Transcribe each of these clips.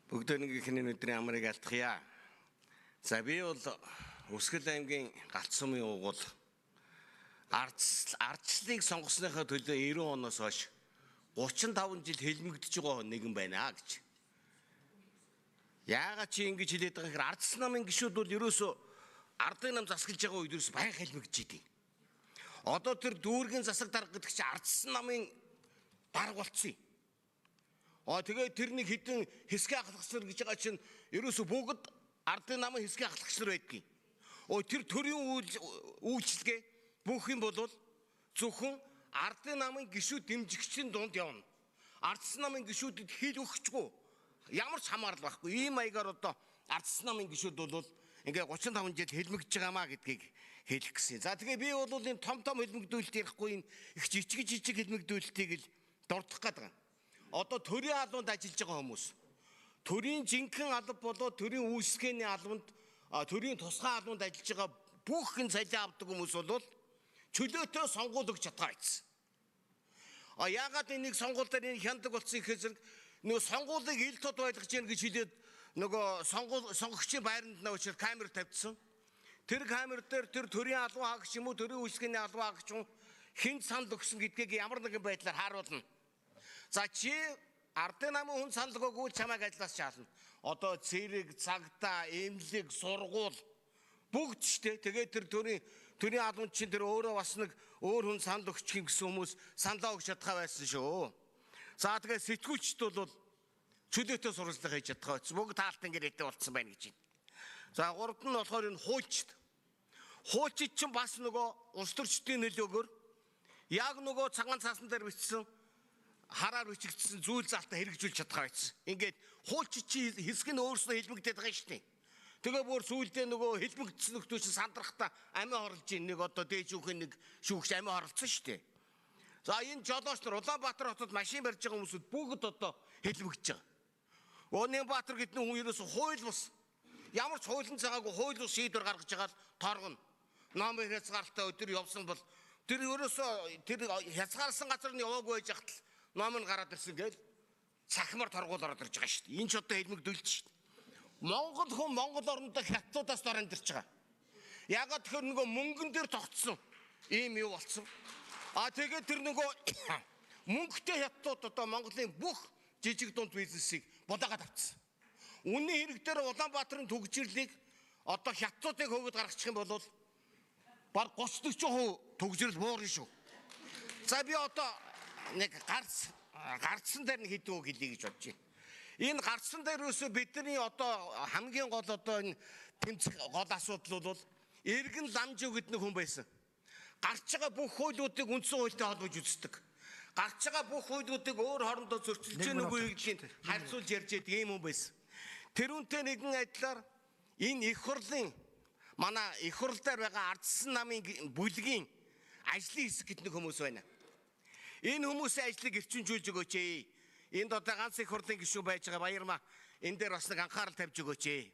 Бүгдээрнийхний өдрийн амрыг алтгая. За би бол Үсгэл аймгийн Галт сумын угуул ардчлалыг сонгосныхоо төлөө 90 оноос хойш 35 жил хэлмэгдэж байгаа нэгэн байна гэж. Яагаад чи ингэж хэлээд байгаа гэхээр ардс намын гишүүд бол ерөөсөө ардын нам засаглаж байгаа үед ерөөсөө баян хэлмэгдэж идэв. Одоо тэр дүүргийн засаг дарга гэдэг чи ардс намын дарга болцсон юм. А тэгээ тэрний хідэн хэсгээ ахлагч нар гэж байгаа чинь ерөөсө бүгд ардын намын хэсгээ ахлагч нар байдгийг. Өө тэр төрийн үйлчлэгээ бүх юм бол зөвхөн ардын намын гишүүд дэмжигчдийн дунд явна. Ардс намын гишүүдэд хэл өгчгүй. Ямар ч хамаарал байхгүй. Ийм маягаар одоо ардс намын гишүүд бол ингээ 35 жил хэлмэгдэж байгаамаа гэдгийг хэлэх гэсэн. За тэгээ би бол энэ том том хэлмэгдүүлэлт ярихгүй, энэ их жижиг жижиг хэлмэгдүүлэлтийг л дурдах гээд байгаа. Одоо төрийн албанд ажиллаж байгаа хүмүүс төрийн жинхэнэ алба болоо төрийн үйлсгэний албанд, төрийн тусгай албанд ажиллаж байгаа бүх хэн цалин авдаг хүмүүс бол чөлөөтэй сонгуул өгч чадгаа байсан. А яагаад энийг сонгуул дээр энэ хяндаг болсон их зэрэг нөгөө сонгуулийг ил тод байлгаж яах гэж хэлээд нөгөө сонгуул сонгогчийн байранд нөөчөр камер тавьдсан. Тэр камер дээр тэр төрийн албан хаагч юм уу, төрийн үйлсгэний албан хаагч юм хэн санал өгсөн гэдгийг ямар нэгэн байдлаар харуулна. За чи ардын намын хүн санал өгөөгүй чамайг ажлаас шаална. Одоо цэрэг, цагдаа, эмнэлэг, сургууль бүгд ч тэ. Тэгээд тэр төрийн албан чинь тэр өөрөө бас нэг өөр хүн санал өгчих юм гэсэн хүмүүс саналаа өгч чадхаа байсан шүү. За тэгээд сэтгүүлчд бол чөлөөтэй сурвалжлага хийж чадхаа байсан. Бүгд таалтан гэрээтэй болцсон байна гэж байна. За гуравд нь болохоор энэ хуульчд. Хуульчид чинь бас нөгөө улс төрчдийн нөлөөгөөр яг нөгөө цагаан цаасан дээр бичсэн хараар бичигдсэн зүйл залтаа хэрэгжүүлж чадхаа байсан. Ингээд хуульчид чи хэсэг нь өөрснөө хэлмэгдээд байгаа шүү дээ. Тэгээ бүр сүүлдээ нөгөө хэлмэгдсэн нөхдөө чинь сандрахта амиа хорлож ийн нэг одоо дээж үхэн нэг шүүгч амиа хорлцсон шүү дээ. За энэ жолооч нар Улаанбаатар хотод машин барьж байгаа хүмүүсүүд бүгд одоо хэлмэгдэж байгаа. Өнөөнбаатар гэдэг хүн ерөөсө хууль бус ямар ч хуулийн цагаагүй хууль бус шийдвэр гаргаж байгаа л торгоно. Номын хязгаарлалтаа өдөр явсан бол тэр ерөөсө тэр хязгаарласан газар нь яваагүй байж хатал ном нь гараад ирсэн гээл цахимар торгуул ороод ирж байгаа шүү дээ. Энэ ч одоо хэлмэгдүүлж шүү дээ. Монгол хүн Монгол орондоо хятадаас дор амьдарч байгаа. Ягаад тэгэхээр нөгөө мөнгөн дээр тогтсон ийм юу болцсон. А тэгээд тэр нөгөө мөнгөтэй хятадууд одоо Монголын бүх жижиг дунд бизнесийг булаагаад авчихсан. Үнийн хэрэг дээр Улаанбаатарын түгжирлийг одоо хятадуудыг хөвгөд гаргачих юм бол баг 30 40% түгжрэл буурна шүү. За би одоо нэг гарцсан дээр нэг хэдэн үг хэлье гэж бодож байна. Энэ гарцсан дээр өсөө бидний одоо хамгийн гол одоо энэ тэмцэх гол асуудал бол эргэн ламжив гэдэг нэг хүн байсан. Гарч байгаа бүх хуулиудыг үндсэн хуультай холбож үздэг. Гарч байгаа бүх хуулиудыг өөр хоорондоо зөрчилж гэнэ үгүй гэдгийг харьцуулж ярьж байдаг ийм хүн байсан. Тэр үнтэй нэгэн адилаар энэ их хурлын манай их хурл дээр байгаа ардсан намын бүлгийн ажлын хэсэг гэдэг нэг хүмүүс байна. Энэ хүмүүсийн ажлыг эрчимжүүлж өгөөч ээ. Энд одоо ганц их хурлын гишүүн байж байгаа Баярмаа энэ дээр бас нэг анхаарал тавьж өгөөч ээ.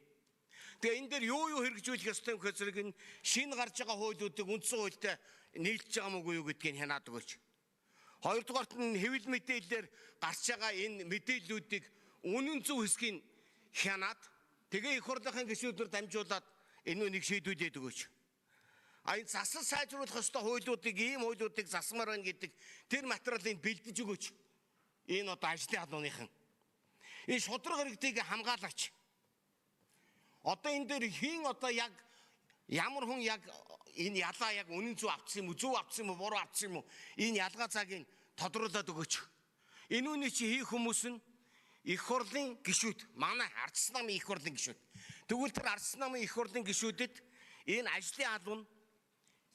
Тэгээ энэ дээр юу хэрэгжүүлэх ёстой юм гэхээр зэрэг энэ шинэ гарч байгаа хуулиудыг үндсэн хуультай нийлж байгаа мó үгүй юу гэдгийг хянаад өгөөч. Хоёрдугаарт нь хэвлэл мэдээллээр гарч байгаа энэ мэдээллүүдийг үнэн зөв хэсгийг хянаад тэгээ их хурлынхаа гишүүдээр дамжуулаад энэ үнийг шийдвүлээд өгөөч. А энэ засал сайжруулах ёстой хуулиудыг ийм хуулиудыг засмаар байна гэдэг тэр материалыг бэлдэж өгөөч. Энэ одоо ажлын халууныхан. Энэ шудраг иргэдийг хамгаалаач. Одоо энэ дээр хин одоо яг ямар хүн яг энэ ялаа яг үнэн зөв авчихсан юм уу, зөв авчихсан юм уу, буруу авчихсан юм уу? Энэ ялгаа цагийг тодруулаад өгөөч. Энэ үнийг чи хийх хүмүүс нь их хурлын гишүүд, манай ардс намын их хурлын гишүүд. Тэгвэл тэр ардс намын их хурлын гишүүдэд энэ ажлын албан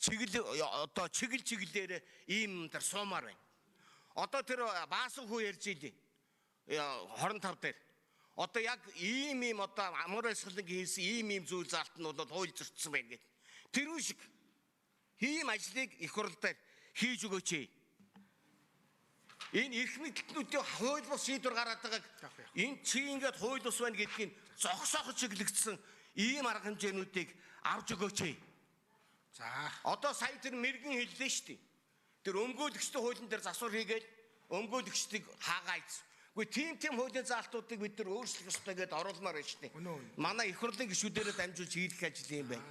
чиглэл одоо чиглэл чиглэлээр ийм тэр суумаар байна. Одоо тэр баасан хүү ярьж ийлээ. 25 дээр. Одоо яг ийм одоо амар баясгалан хийсэн ийм зүйл заалт нь бол хууль зөрчсөн байна гэдэг. Тэр үн шиг ийм ажлыг их хурл дээр хийж өгөөч. Энэ эрх мэдэлтнүүдийн хууль бус шийдвэр гараад байгааг энэ чи ингээд хууль бус байна гэдгийг зогсоох чиглэгдсэн ийм арга хэмжээнүүдийг авч өгөөч. За одоо сая тэр мэрэгэн хэллээ шүү дээ. Тэр өмгөөлөгчдийн хуулийн дээр засвар хийгээл өмгөөлөгчдийг хаагаа ийц. Гэхдээ тийм хуулийн заалтуудыг бид нар өөрчлөх ёстой гэдээ оруулмаар байна шүү дээ. Үнэн, үнэн. Манай их хурлын гишүүдээрээ дамжуулж хийх ажил юм байна.